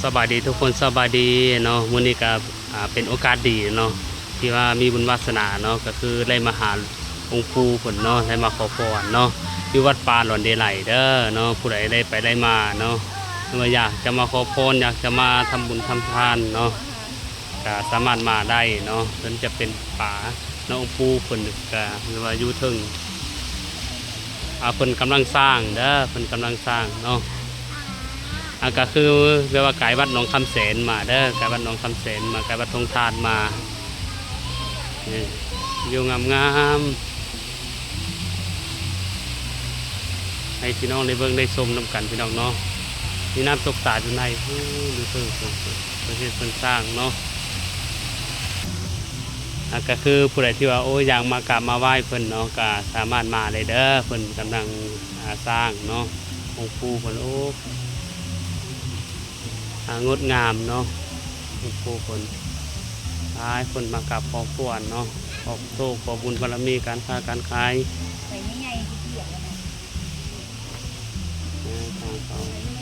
ສະບາຍດີທຸກຄົນ ສະບາຍດີເນາະ. ມື້ນີ້ກະ ອ່າ ເປັນໂອກາດດີເນາະ ທີ່ວ່າມີບຸນວາສະໜາເນາະ ກະຄືໄດ້ມາຫາອົງປູ່ເພິ່ນເນາະ ໄດ້ມາຂໍພອນເນາະ ຢູ່ວັດປ່າຫຼອນເດໄຫຼເດີເນາະ. ຜູ້ໃດໄດ້ໄປໄດ້ມາເນາະ ຫຼືວ່າຢາກຈະມາຂໍພອນ ຢາກຈະມາທຳບຸນທຳທານເນາະ ກະສາມາດມາໄດ້ເນາະ. ເພິ່ນຈະເປັນປ່າເນາະ ອົງປູ່ເພິ່ນກະ ຫຼືວ່າຢູ່ເທິງ ອ່າ ເພິ່ນກຳລັງສ້າງເດີ ເພິ່ນກຳລັງສ້າງເນາະ. ອ່າ ກະຄືແບບວ່າກາຍວັດໜອງຄຳແສນມາເດີ ກາຍວັດໜອງຄຳແສນມາ ກາຍວັດທົ່ງທາດມາ ນີ້ ວິວງາມໆ ໃຫ້ພີ່ນ້ອງໄດ້ເບິ່ງໄດ້ຊົມນຳກັນພີ່ນ້ອງເນາະ. ມີນ້ຳຕົກຕາດຢູ່ໃນ ໂອ້ ຢູ່ເທິງພຸ້ນ ເພິ່ນເຮັດເພິ່ນສ້າງເນາະ. ອ່າ ກະຄືຜູ້ໃດທີ່ວ່າ ໂອ້ ຢາກມາກາບມາໄຫວ້ເພິ່ນເນາະ ກະສາມາດມາໄດ້ເດີ ເພິ່ນກຳລັງ ອ່າ ສ້າງເນາະ ອົງປູ່ເພິ່ນ ໂອ້ ອ່າ ງົດງາມເນາະ ອົງປູ່ເພິ່ນ. ຫຼາຍຄົນມາກາບຂໍພອນເນາະ ຂໍໂຊກ ຂໍບຸນບາລະມີ ການຄ້າການຂາຍ ໃບໃຫຍ່ໆ ທີ່ຂຽວນະ ເອີ ທາງເຂົ້າ